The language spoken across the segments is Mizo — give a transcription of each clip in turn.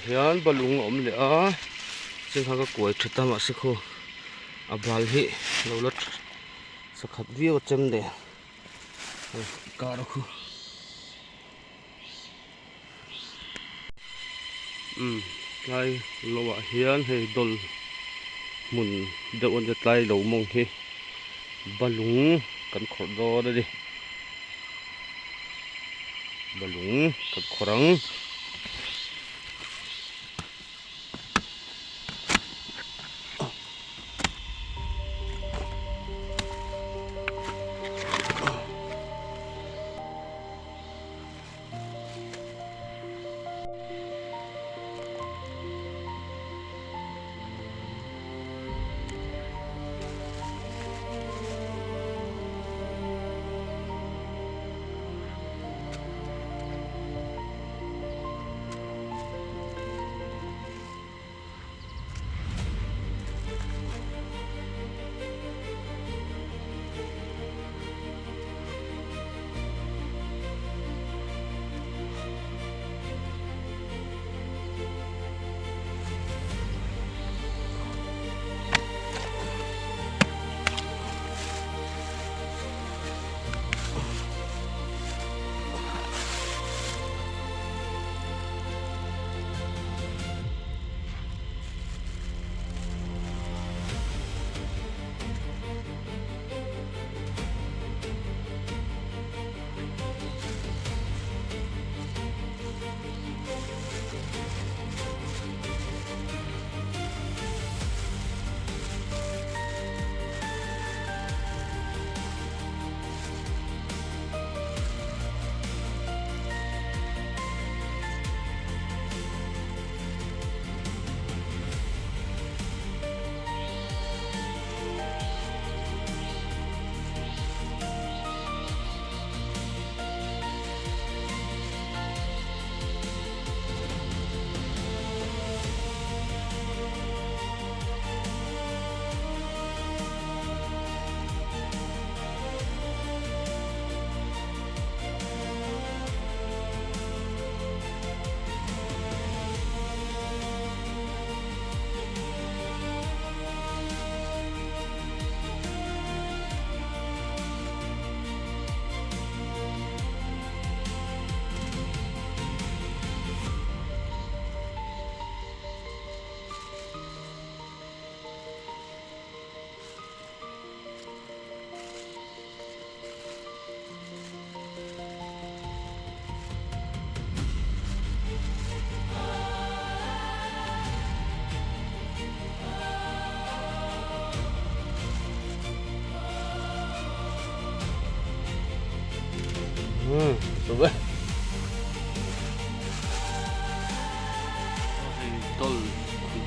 hian balung a awm leh a cheng kha ka kuai that a mahse khaw a bal hi lo la sakhat viau a chem nen kar a khu umm tlai lo ah hian hei dawl hmun deuh a nia tlai lo mawng hi balung kan khawrh dawn a ni balung kan khawrh ang.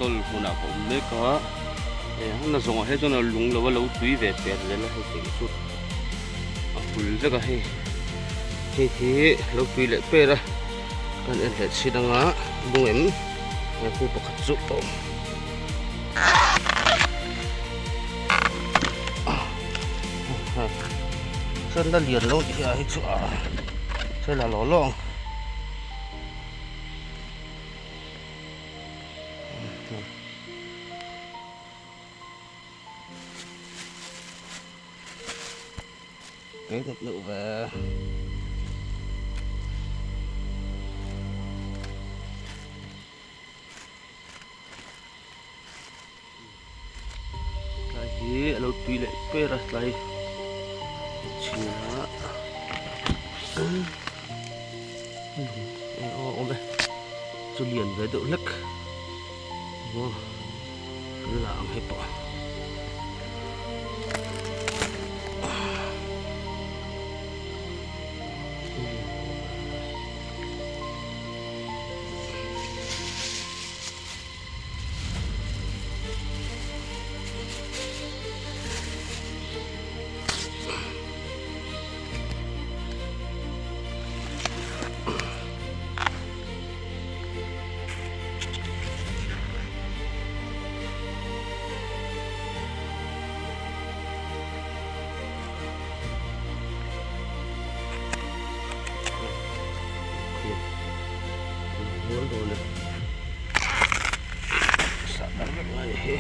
Dol hmunah ka awm mek a a zawngah hi chuan a lung lo a lo tui ve per zel a hei tih chu a hul vek a hei hei hi lo tui leh per a kan en leh chhin anga lung em khu pakhat chu a awm. Chuan la lian lo tih hi chu a hre la law law ang. Cái thật lựu về tlai hi a lo tui leh per a tlai chhina aw awm e chu lian ve deuh hlek maw kan la ang hei pawh. a ni hi.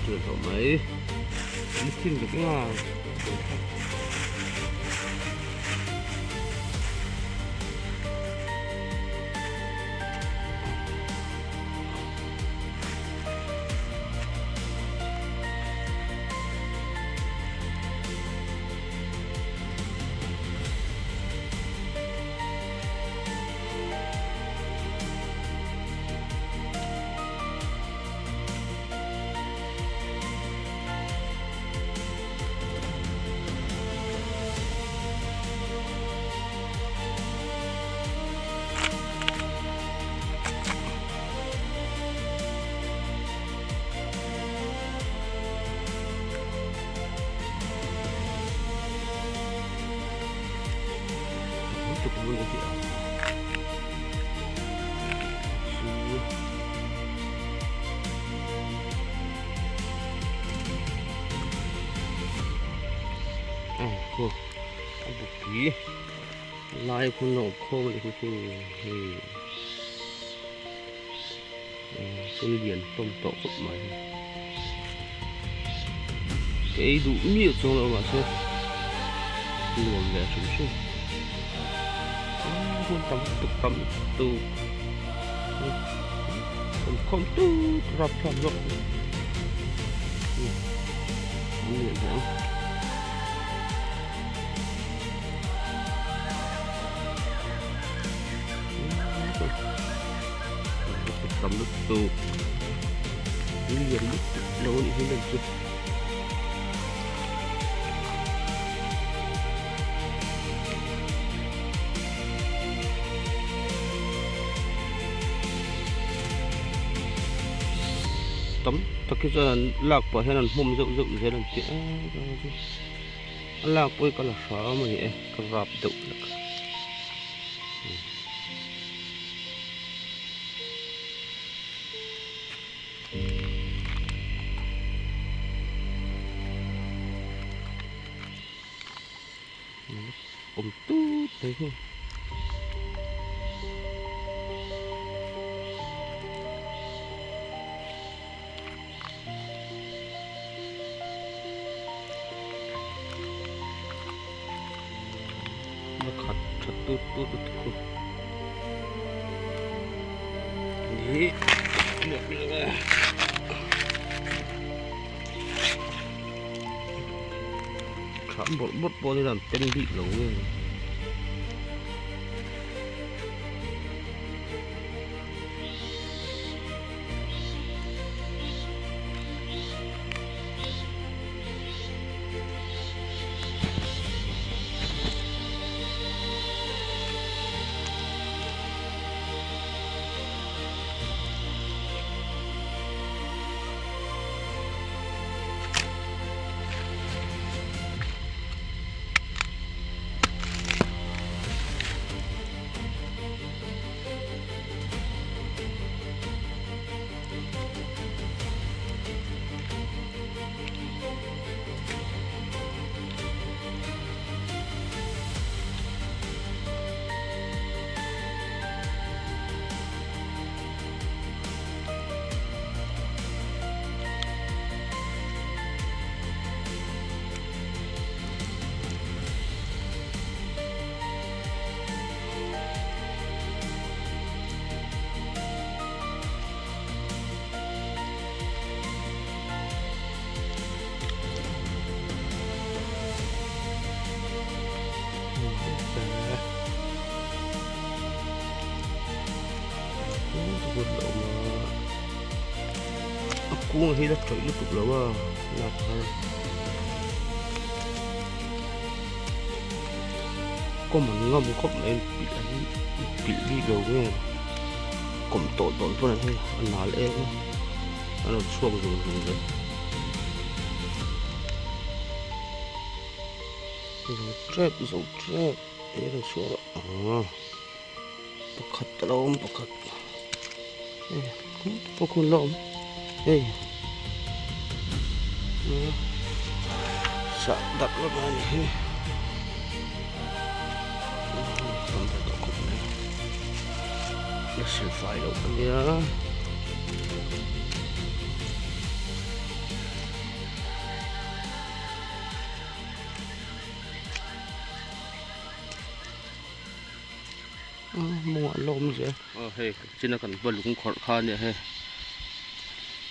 Tial tawh mai. An thim vek nga. A bukpui lai hun a awm khawm a nih hi hei thil lian hlawm tawh khawp mai ka ei duh miah chuang lo mahse nuam ve hrim hrim hun tam tuk tam tuk awm khawm tut rapthlak zawk an lian hle ang. Tam lutuk lian lutuk lo anih hi len chu. Tam tak hi chuan an lak pah hian an hmawm zeuh zeuh zel an ti a a lak pawh hi ka la hram a ni e ka rap deuh hlek. Awm tut mai hi. A khat tha tut tut lutuk khu ni tha bawrh bawrh pawh ni an pen bik lo nge. A kung hi la tawih lutuk lo a lak har kawm an ngam khawp mai pilh an pilh bik lo nge kawm tawh dawn pawn hei a nal em a a rawn chhuak zung zung zel zo tep zo tep e rawn chhuak a pakhat a lo awm pakhat hei pakhat la awm hei sah darh vek a ni hi. La silfai loh a nia. Mawngah an la awm zel. Aw hei china kan va lung khawrh kha a nia hei.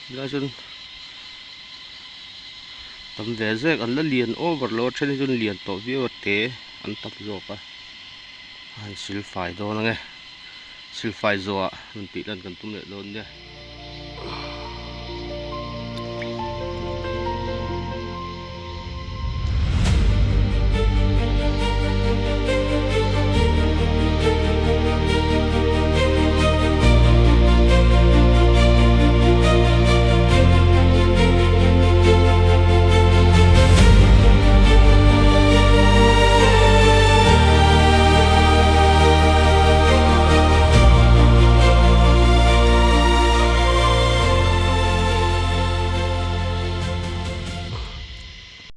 Helai chuan tam ve zek an la lian over lo a then hi chuan lian tawh viau a te an tam zawk a. A han silfai dawn ang e. Silfai zawhah rawn tih lan kan tum leh dawn nia.